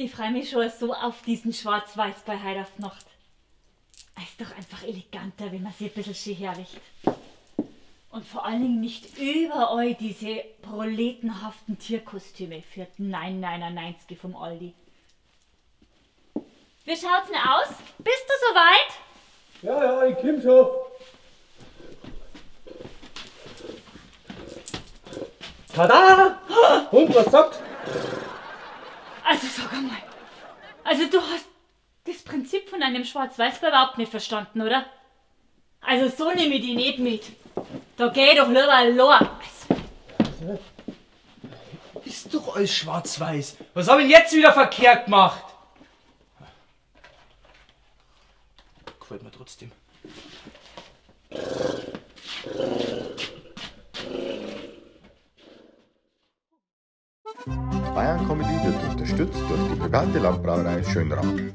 Ich freue mich schon so auf diesen Schwarz-Weiß bei heute auf die Nacht. Es ist doch einfach eleganter, wenn man sich ein bisschen schön herrichtet. Und vor allen Dingen nicht überall diese proletenhaften Tierkostüme für 9,99 vom Aldi. Wie schaut's denn aus? Bist du soweit? Ja, ja, ich komm schon. Tada! Und was sagst? Also sag einmal, also du hast das Prinzip von einem Schwarz-Weiß überhaupt nicht verstanden, oder? Also so nehme ich die nicht mit. Da geh doch lieber allein. Also, ist doch alles schwarz-weiß. Was hab ich denn jetzt wieder verkehrt gemacht? Gefällt mir trotzdem. Bayern Comedy wird unterstützt durch die private Landbrauerei Schönram.